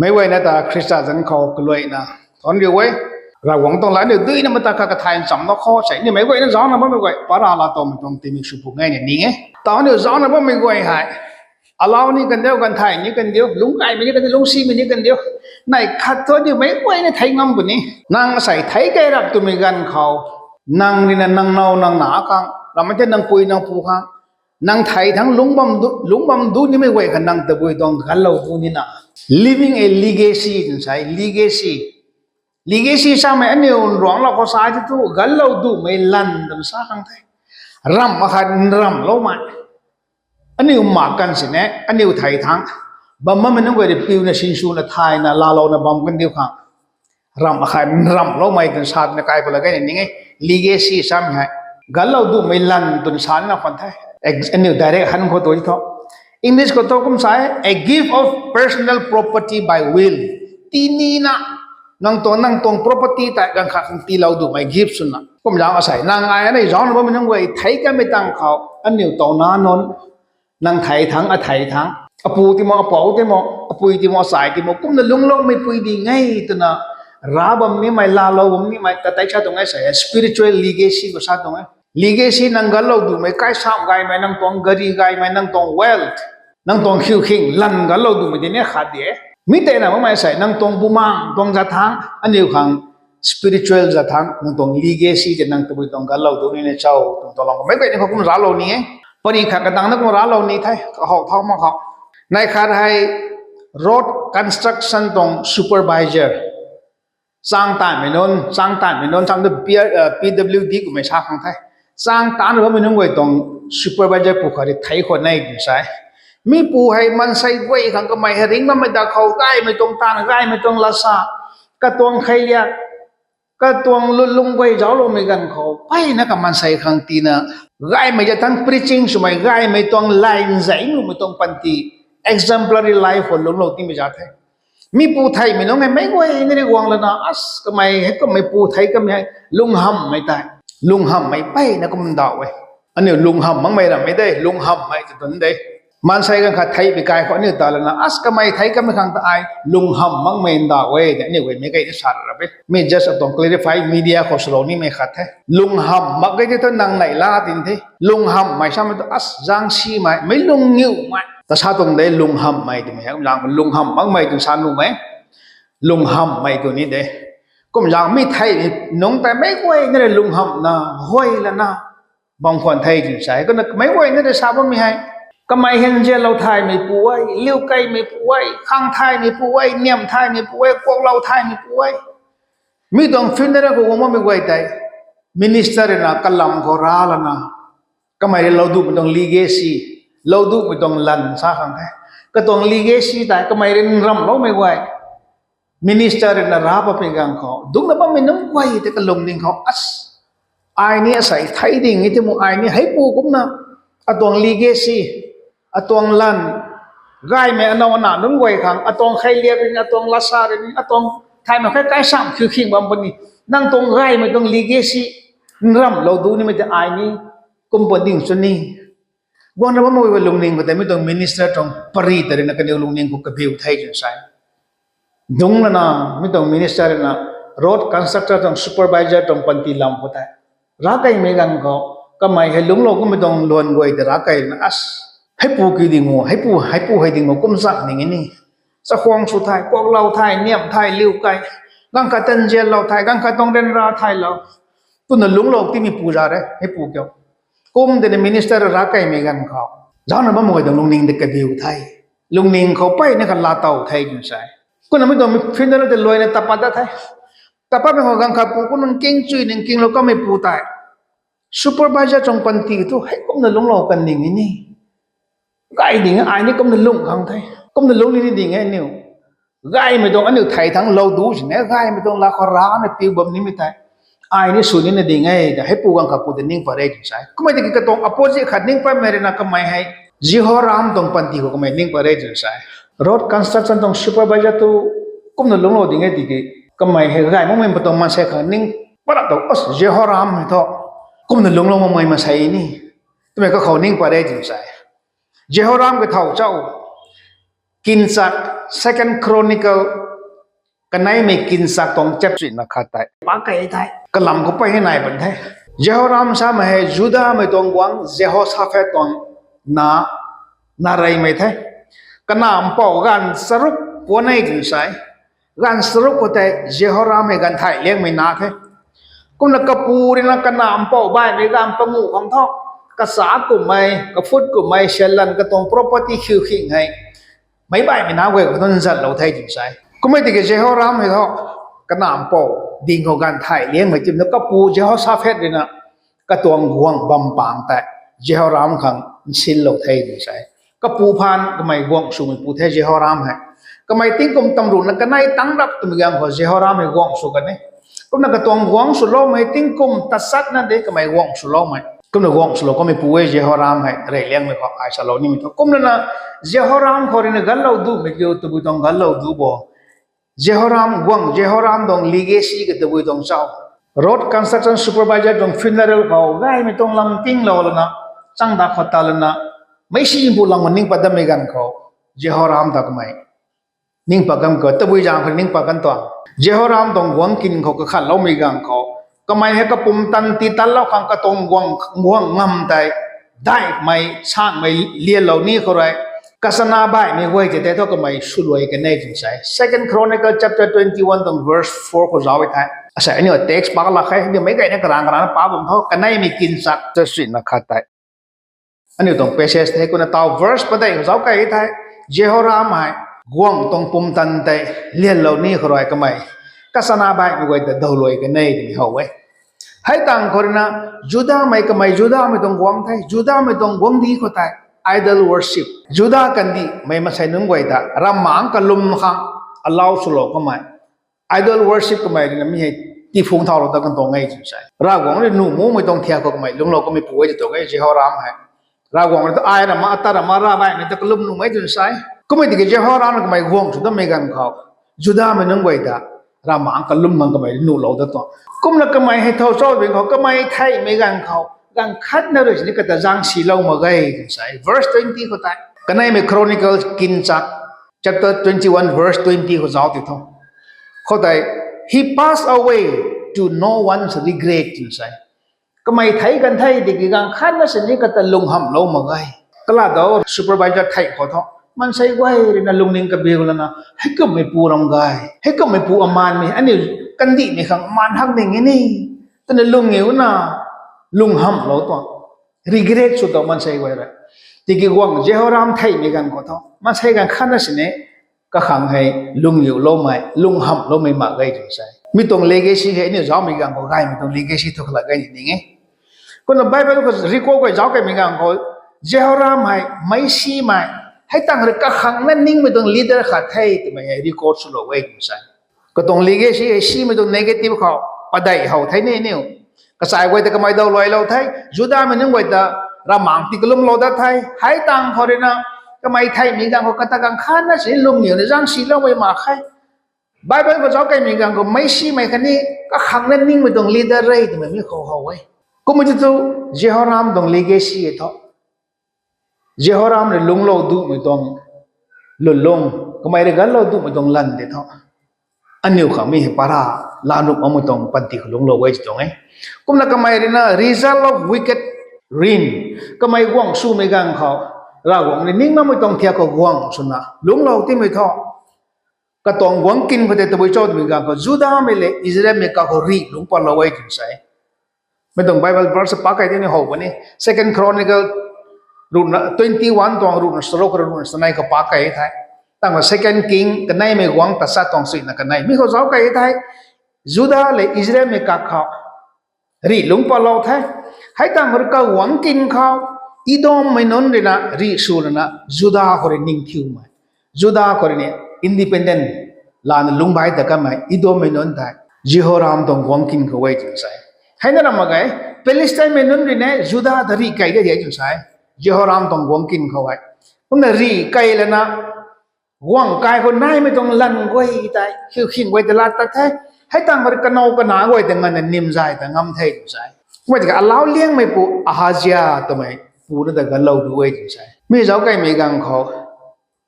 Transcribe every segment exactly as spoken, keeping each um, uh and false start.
Meic guayna ta Khrista zanc khou kaluaina thanc riu e. Ravguangc tuang lat aniu duina mata kha kathay nchamlou khou sei aniu meic guayna zaucna bammei guay para laa towmei tuang tingmik sw puni e ni ning e. Tau aniu zaucna bammei guay hei alau ni kan diu, kan thay ni kan diu, lungc kaimei ni kan diu, lungcsimei ni kan diu, neih khat thu aniu meic guayna thei ngam puni. Nang asei thei key rap twmei ganv khou nang rina nang now nang na khang, ramei the nang pui nang pu khang, nang thei thangc lungc bam du, lungc bam du nimei guay kha nang tabui tuang ganlou du nina, living a legacy twna sa e, legacy. Legacy samei aniu nruangclou khou sa ti thu ganlou dumei lan twna sa khang the. Ramh akhat nramhloumei, aniu mak kan sini aniu thei thangc bam bammei nunc guay rui piuna sinswna thayna laalouna bam kan diu khang, ramh akhat nramhloumei twna sa twna kai pala gayna ning e. Legacy samei hei ganlou dumei lan twna sa nina khwan the. Aniu direct han khou tu thu, English khou thu kum sa e, a gift of personal property by will. Tinina nang tuang, nang tuang property tei ganv khat khang tiilou dumei gift swna. Kumzaeng asei nang ai aniu zaucna bammei nunc guay thei kanmei tang khou aniu towna nunc, nang thei thangc, athei thangc, apu timo, apou timo, apui timo, achai timo kumna lungcloumeipui ding e twna ra bam nimei, laalou bam nimei ta tei sa tuang e sei, spiritual legacy khou sa tuang e. Legacy nang ganlou dumei, kaisamh gaymei, nang tuang gari gaymei, nang tuang wealth, nang tuang khiu khing lan ganlou dumei di ni khat di e. Mi tei na bammei sei nang tuang bumaeng tuang zat thangc, aniu khang spiritual zat thangc nang tuang legacy tei nang tabui tuang ganlou du nina cho twmei tuang lam khou meic guayna khou kum raclou ni e. Pary khat katangna kum raclou ni the, kahow thau mak khou. Neih khat hei road construction tuang supervisor, chang tanmei nunc, chang tanmei nunc, chang tu P, P W D kummei sa khang the. Chang tanna bammei nunc guay tuang supervisor pu khat rui thei khwan e twna sa e. Mi pu hei maansei guay khang kamei hei ringc bammei da khou gaymei tuang taanv, gaymei tuang lasa, katuang kheiliak, katuang lutlung guay zaucloumei ganv khou mpeyna kamaansei khang tina, gaymei zat thangc preaching swmei, gaymei tuang line zai nuhmei tuang panty, exemplary life khou lungclou timei zat the. Mi pu theimei nunc hei meic guayna rui guang lana, as kamei hei kummei pu thei kamei hei lunghamhmei tei, lunghamhmei mpeyna kum ndauh e. Aniu lunghamh makmei rammei de, lunghamhmei tw tun de. Maansei ganv khat theipui kai khou aniu ta lana, as kamei thei kamei khang ta ai lunghamh makmei ndauh e de, aniu guay meic guayna sa ra e. Mi just atuang clarify media khou swlou nimei khat the. Lunghamh mak ge ti thu nang neih la tin the. Lunghamhmei samei tu as zaengsimei, meic lung ngiumei ta sa tuang de, lunghamhmei twmei hei kumzaeng lunghamh makmei tw sa nuhmei, lunghamhmei tw ni de. Kumzaeng mi thei nunc tei meic guayna rui lunghamhna, huay lana bam khwan the twna sa e. Kumna meic guayna rui sa bammei hei, kamei hei nzianlou thaymeipu e, liukeimeipu e, khang thaymeipu e, niamh thaymeipu e, kuaklou thaymeipu e. Mi tuang funeral khou guang bammei guay tei minister rui na kalam khou ra lana, kamei rui lou duhmei tuang legacy, lou duhmei tuang lan sa khang the. Katuang legacy tei kamei rui nramhloumei guay, minister rui na ra patmei ganv khou dungcna bammei nunc guay tei kalungning khou as, ai ni asei thei ding e ti mu, ai ni heipu kumna atuang legacy, atuang lan, gaymei anow ana nunc guay khang, atuang kheiliak rui ni, atuang lasa rui ni, atuang thaymei khe kaisamh khiu khing bam puni, nang tuang gaymei tuang legacy nramhlou du nimei tei ai ni kum puni ding sw ni. Guangna bammei guay lungning khou tei mi tuang minister tuang pary ta rui na kaniw lungning khou kabiu the twna sa e. Dungc lana, mi tuang minister rui na road constructor tuang supervisor tuang panty lam khou tei, ravkeimei ganv khou, kamei hei lungclou kummei tuang luan guay tei ravkei na as, heipu kiu ding o, heipu, heipu hei ding o, kum zak ning e ni. Chakhwang sw thay, kuaklou thay, niamh thay, liu kei, ganv khat tanzianlou thay, ganv khat tuang ryanra thaylou, twna lungclou timeipu za re, heipu kiu. Kum tei ni minister ravkeimei ganv khou, zaucna bammei guay tuang lungning tei kabiu the. Lungning khou mpeyna kha laatow the twna sa e. Kumna mi tuang funeral tei luaina tapat dat the. Tapatmei khou ganv khat pu kum nang king chui nang kinglou kameipu tei, supervisor tuang panty thu heikumna lungclou kan ning e ni. Gay ding e, ai ni kumna lungh khang the. Kumna lungc ni ni ding e aniu. Gaymei tuang aniu thei thangc lou du sini, gaymei tuang la khou rana piu bam nimei tei, ai ni sw nina ding e ta heipu ganv khat pu tei ning pat re twna sa e. Kummei tiki katuang opposite khat ning patmei rui na kamei hei Jehoram tuang panty khou kamei ning pat re twna sa e. Road construction tuang supervisor thu kumna lungclou ding e tiki, kamei hei gay makmei patuang maansei khang ning pat rap tu, as Jehoram hei thu kumna lungclou makmei maansei ni, twmei kakhou ning pat re twna sa e. Jehoram kei thow chau, Kinchak, Second Chronicle, kaneimei Kinchak tuang chapter na khat tei pa kei the. Kalam khou pey hei nai bam the. Jehoram samei hei Judamei tuang guangc Jehoshaphat tuang na, na reymei the. Kanac mpouh ganv charuk puan e twna sa e. Ganv charuk khou tei Jehoram hei ganv thai liangmei na the. Kumna kapu rui na kanac mpouh baihmei ganv panguh khang thu, kacha kummei, kaphut kummei, syan lan katuang property khiu khing hei meic baihmei na guay khou nunc zatlou the twna sa e. Kummei tiki Jehoram hei thu kanac mpouh ding khou ganv thai liangmei timna kapu Jehoshaphat rui na katuang guangc bam pang tei Jehoram khang nsinlou the twna sa e. Kapu phaan kamei guangc swmei pu the Jehoram hei. Kamei tingkum tamruhna kanei tang rap twmei ganv khou Jehoram hei guangc sw kan e. Kumna katuang guangc swloumei tingkum tachatna de kamei guangc swloumei. Kumna guangc swlou kamei pu e Jehoram hei rey liangmei khou ai salou nimei thu. Kumna na Jehoram khou rui na ganlou dumei kiu tabui tuang ganlou du bo. Jehoram guangc, Jehoram tuang legacy ka tabui tuang chau. Road construction supervisor tuang funeral khou gaymei tuang lam tinglou lana, changda khou ta lana, meic si mpu lam ning pat dammei ganv khou, Jehoram ta kamei ning pat kan khou, tabui zaeng khou ning pat kan tuang. Jehoram tuang guangc kin khou kakhatloumei ganv khou, kamei hei kapumtan tii tanlou khang katuang guangc, guangc ngam tei daihmei, sanghmei lianlou ni khou rui, kachana baihmei guay tei tei thu kamei swluai kan e twna sa e. Second Chronicle chapter twenty-one tuang verse four khou zauc e the. Asei aniu text pak lak khe, aniu meic gayna karang karana pa bam tho, kaneimei Kinchak chasina khat tei. Aniu tuang passage the, kumna taw verse padeih khou zauc kei the, Jehoram hei guangc tuang pumtan tei lianlou ni khou rui kamei kachana baihmei guay ta dawluai kan e twmei how e. Hei tangv khou rui na, Judamei kamei Judamei tuang guangc the, Judamei tuang guangcdic khou tei idol worship. Juda kandihmei maansei nunc guay ta ravmaengc kalum khang allow swlou kamei idol worship kamei rui na mi hei tiphung thaulou dat kan tuang e twna sa e. Ravguangc rui nuh mumei tuang thiak khou kamei lungclou kamei pu e tw tuang e Jehoram hei. Ravguangc rui ta ai rama, ata rama, ravbaihmei ta kalum nuhmei twna sa e. Kummei tiki Jehoram rui kamei guangc sw dammei ganv khou Judamei nunc guay ta ravmaengc kalum khang kamei nuhlou dat tuang. Kumna kamei hei thow chau bing khou kamei theihmei ganv khou ganv khatna rui sini kata zaeng silou mak ge twna sa e. Verse twenty khou tei kaneimei Chronicles Kinchak chapter twenty-one verse twenty khou zauc ti tho. Khoutei, he passed away to no one's regret twna sa e. Kamei thei kan thei tiki ganv khatna sini kata lunghamhlou mak ge. Kalat dou supervisor thei khou tho, maansei guay rui na lungning kabiu lana, heikummei pu ram ge, heikummei pu amanmei aniu kandihmei khang aman hak ding e ni twna lungniuna lunghamhlou tuang, regret sw tuang maansei guay rui. Tiki guangc Jehoram theihmei ganv khou tho maansei ganv khatna sini kakhang hei lungniuloumei, lunghamhloumei mak ge twna sa e. Mi tuang legacy hei aniu zaucmei ganv khou gaymei tuang legacy thu khalat ge ni ning e. Kumna Bible khou record guay zauc kaimei ganv khou Jehoram hei meic simei, hei tangv rui kakhangna ningmei tuang leader khat the twmei hei record swlou e twna sa e. Katuang legacy hei simei tuang negative khou padeih how the ni aniu. Kachai guay ta kamei dawluailou the, Judamei nunc guay ta ravmaengc tii kalumlou dat the, hei tangv khou rui na kamei theihmei ganv khou kata ganv khatna sini lungniuna zaeng siloumei mak khe. Bible khou zauc kaimei ganv khou meic simei khatni kakhangna ningmei tuang leader re twmei mi khou how e. Kummei tu tu Jehoram tuang legacy e tho. Jehoram rui lungclou dumei tuang lwnlung, kamei rui ganlou dumei tuang lan tei tho, aniu khang mi hei para lanuh makmei tuang panty khou lungclou e ti tuang e. Kumna kamei rui na result of wicked reign, kamei guangc swmei ganv khou Ravguangc rui ning makmei tuang thiak khou guangc swna lungclou timei tho. Katuang guangc kin khou tei tabui cho twmei ganv khou Judamei le Israelmei kakhou rih lungc patlou e twna sa e. Mi tuang Bible verse pak kei tini how puni, Second Chronicle ruhna twenty-one tuang ruhna charuk khou ruhna chanei khou pak kei the. Tangv Second King kaneimei guangc tachat tuang suina kanei mi khou zauc kei the. Juda le Israelmei kakhou rih lungc patlou the. Hei tangv rui kaguangc kin khou Edommei nunc rui na rih sw lana Juda khou rui ningthiumei, Juda khou rui ni independent lana lungc bai ta kamei Edommei nunc tei Jehoram tuang guangc kin khou e twna sa e. Heina ram mak ge, Philistinmei nunc rui ni Juda ta rih kei de de twna sa e. Jehoram tuang guangc kin khou e. Kumna rih kei lana guangc kai khou naimei tuang lan guay tei khiu khing guay ta lat tat the. Hei tangv rui kanow kana guay ta nganvna nim zay ta ngam the twna sa e. Kummei tiki alau liangmei pu Ahazia twmei pu na ta ganlou du e twna sa e. Mi zauc kaimei ganv khou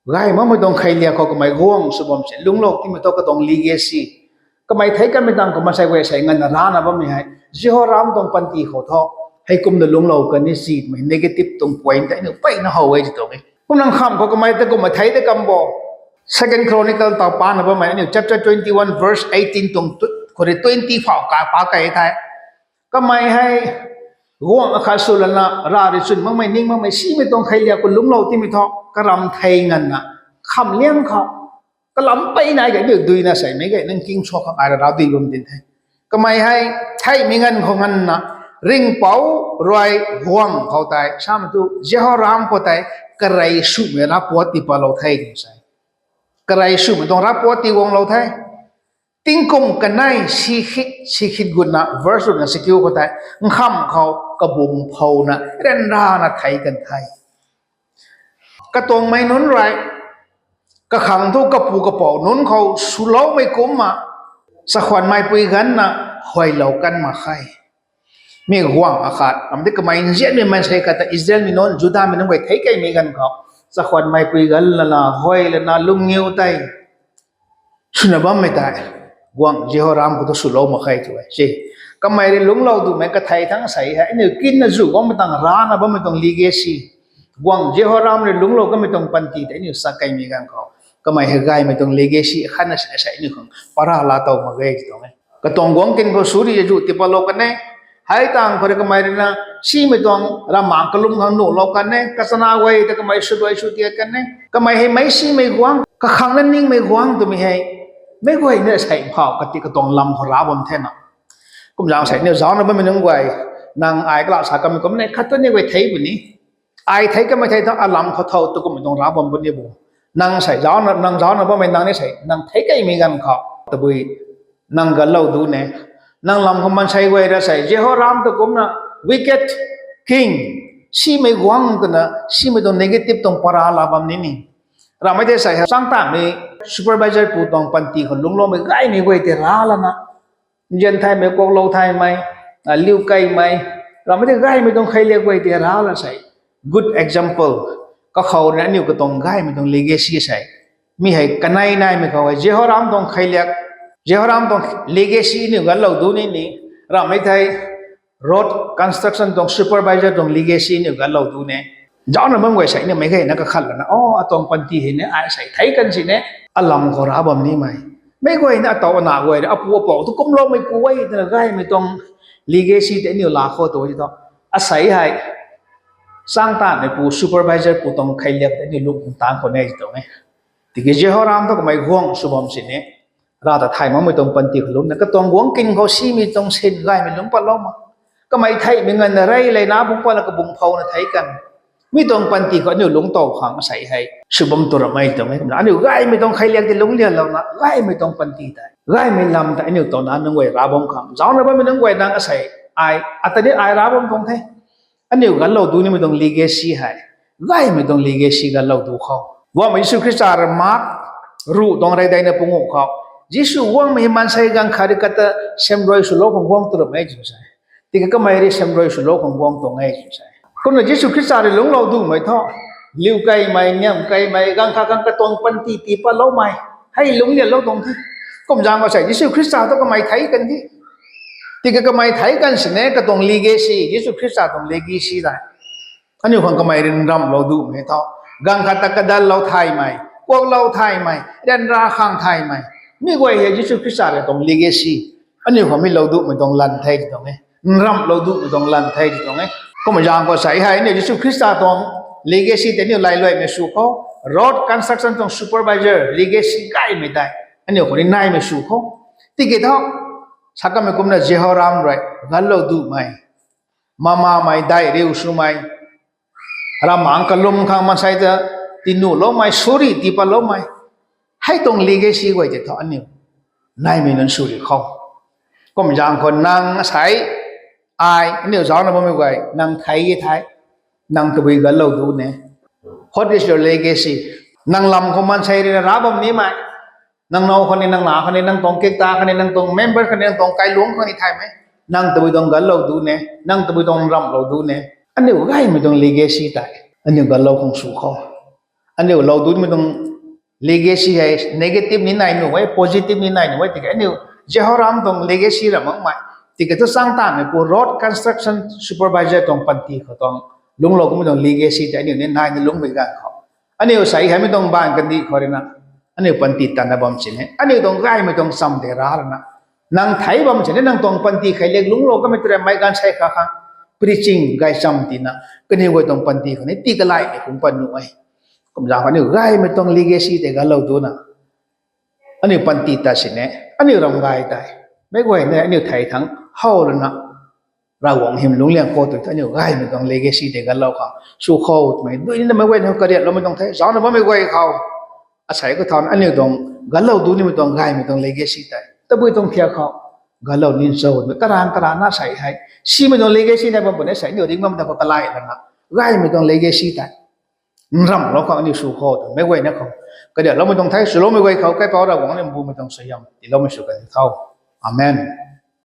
Gay makmei tuang kheiliak khou kamei guang sw bam se, lungclou timei thu katuang legacy. Kamei thei kanmei tang khou maansei guay sei nganvna rana bammei hei Jehoram tuang panty khou thu heikumna lungclou kan ni si twmei negative tuang point tei aniu peyna how e ti tuang e. Kumna nkham khou kamei ta kumna thei ta kam bo. Second Chronicle taw pana bammei aniu chapter twenty-one verse eighteen tuang tu- khou rui twenty phou ka pa kei the. Kamei hei guang akhat sw lana rav rui chwn makmei ning makmei simei tuang kheiliak khou lungclou timei thu karam thei nganvna kham liang khou kalam peyna kaniw duina seimei gay nang king sw khang ai ra rav dui bam tin the. Kamei hei theihmei nganv khou nganvna ringhpouc rui guang khou tei samei thu Jehoram khou tei karey swmei ravpuat tii patlou the twna sei. Karey swmei tuang ravpuat tii guanglou the. Tingkum kanei sikhit sikhit gutna verse rui na sikiu khou tei nkham khou kabung phouna ryanrana thei kan the. Katuangmei nunc rui kakhang thu kapu kapouc nunc khou swloumei kumcna chakhwanmeipui ganvna huaylou kan mak khe. Mi guang akhat am di kamei nzianmei maansei khat ta Israelmei nunc, Judamei nunc guay thei keimei ganv khou chakhwanmeipui ganv lana huay lana lungniw tei swna bammei tei guang Jehoram khou thu swlou mak khe tu e si. Kamei rui lungclou dumei kathei thang sei hei aniu kinna zu guangmei tang rana bammei tuang legacy. Guang Jehoram rui lungclou kamei tuang panty tei aniu sa keimei ganv khou kamei hei gaymei tuang legacy khatna sina sei aniu khang para laa tow mak ge ti tuang e. Katuang guang kin khou suri zu tii patlou kan e. Hei tang khou rui kamei rui na simei tuang ravmaengc kalum khang nuhlou kan e, kachana guay ta kamei swduai sw tiat kan e. Kamei hei meic simei guang, kakhang na ningmei guang twmei hei meic guay na sei phau kati katuang lam khou rav bam thena. Kumzaeng sei aniu zaucna bammei nunc guay, nang ai kala sa kamei kum ne khat tu ni guay thei puni. Ai thei kamei thei thu alam khou thow tu kummei tuang rav bam puni bo. Nang sei zaucna, nang zaucna bammei nang ni sei nang thei keimei ganv khou tabui nang ganlou du ne. Nang lam khou maansei guay ra sei Jehoram tu kumna wicked king, simei guang twna simei tuang negative tuang para laa bam ni ni. Ramei tei sei hei changtanmei supervisor pu tuang panty khou lungcloumei gaymei guay tei rav lana nzian thaymei, kuaklou thaymei, liu keimei, ramei tei gaymei tuang kheiliak guay tei rav la sei good example. Kakhou rui na aniu katuang gaymei tuang legacy sei mi hei kanei naimei khou hei Jehoram tuang kheiliak, Jehoram tuang legacy aniu ganlou du ni ni. Ramei thei road construction tuang supervisor tuang legacy aniu ganlou du ne. Zaucna bam guay sei aniu meic gayna kakhat lana o atuang panty hei ne ai sei thei kan si ne, alam khou rav bam nimei. Meic guayna ataw ana guay rui apu apou tu kumloumei pu e twna gaymei tuang legacy tei aniu laa khou tu e tho. Asei hei changtanmei pu supervisor pu tuang kheiliak tei aniu lung taanc khou ne ti tuang e. Tiki Jehoram thu kamei guang sw bam sini, rav ta thay makmei tuang panty khou lungcna katuang guang kin khou simei tuang sin gaymei lungc patlou mak. Kamei theihmei nganvna rey leyna bung patna kabung phouna thei kan. Mi tuang panty khou aniu lungc tow khang asei hei sw bam tu ramei tuang e. Kumna aniu gaymei tuang kheiliak tei lungclianlouna gaymei tuang panty tei, gaymei lam tei aniu towna nunc guay rav bam khang zaucna bammei nunc guay nang asei, ai, ata ni ai rav bam tuang the. Aniu ganlou du nimei tuang legacy hei gaymei tuang legacy ganlou du khou. Guangmei Jisu Khrista rui Mark ruh tuang rey daina punguh khou, Jisu guangmei hei maansei ganv khat rui kata semrui swlou khang guang tu ramei ti sei. Tiki kamei rui semrui swlou khang guang tuang e ti sei. Kumna Jisu Khrista rui lungclou dumei thu liu keimei, niam keimei, ganv khat khang katuang panty tii patloumei hei lungclianlou tuang the. Kumzaeng khou sei Jisu Khrista thu kamei thei kan di. Tiki kamei thei kan sini katuang legacy, Jisu Khrista tuang legacy tei aniu khang kamei rui nramhlou dumei thu, ganv khat ta kadallou thaymei, kuaklou thaymei, ryanra khang thaymei, mi guay hei Jisu Khrista rui tuang legacy aniu khang mi lou dumei tuang lan the ti tuang e. Nramhlou dumei tuang lan the ti tuang e. Kumna zaeng khou sei hei aniu Jisu Khrista tuang legacy tei aniu lailuaimei sw khou, road construction tuang supervisor legacy gaymei tei aniu khou ni naimei sw khou. Tiki thu, sa kamei kumna Jehoram rui ganlou dumei, mamamei, dai riu swmei, ravmaengc kalum khang maansei ta tinuhloumei, suri tii patloumei, hei tuang legacy guay tei thu aniu naimei nunc suri khou. Kumzaeng khou nang asei, ai, aniu zaucna bammei guay nang thei e thei, nang tabui ganlou du ne. What is your legacy? Nang lam khou maansei rui na rav bam nimei, nang now khou ni, nang na khou ni, nang tuang kikta khou ni, nang tuang member khou ni, nang tuang kailuangc khou ni thaymei, nang tabui tuang ganlou du ne, nang tabui tuang nramhlou du ne. Aniu gaymei tuang legacy tei aniu ganlou khang sw khou. Aniu lou dunmei tuang legacy hei negative ni nai nuh e, positive ni nai nuh e. Tiki aniu Jehoram tuang legacy ra makmei, tiki thu chang tanmei pu road construction supervisor tuang panty khou tuang lungclou kummei tuang legacy tei aniu ni naina lungcmei ganv khou, aniu sei heimei tuang baanv kandih khou rui na aniu panty tatna bam sini, aniu tuang gaymei tuang cham tei ra lana, nang thei bam sini nang tuang panty khei lek lungclou kamei tei rui meic ganv sei kha khang preaching gaychamv tina, kaniw guay tuang panty khou ni tii kalaimei kum pat nuh e. Kumzaeng khou aniu gaymei tuang legacy tei galou duna aniu panty tat sini, aniu ram gay tei meic guay ni aniu thei thangc how lana, Ravguangc hym lungcliang khou tu aniu gaymei tuang legacy tei galou khang sw khou twmei dui nina meic guay ni kariatloumei tuang the. Zaucna bammei guay khou, asei khou thauna aniu tuang galou du nimei tuang gaymei tuang legacy tei tabui tuang thiak khou galou ni cho twmei karang karana sei hei simei tuang legacy nai bam puni. Sei aniu ringc bam ta khou kalai lana gaymei tuang legacy tei nramlou khou aniu sw khou twmei guayna khou kariatloumei tuang the. Swloumei guay khou Kaipouc Ravguangc ni mbumei tuang suaihiam tiiloumei sw kan tho. Amen.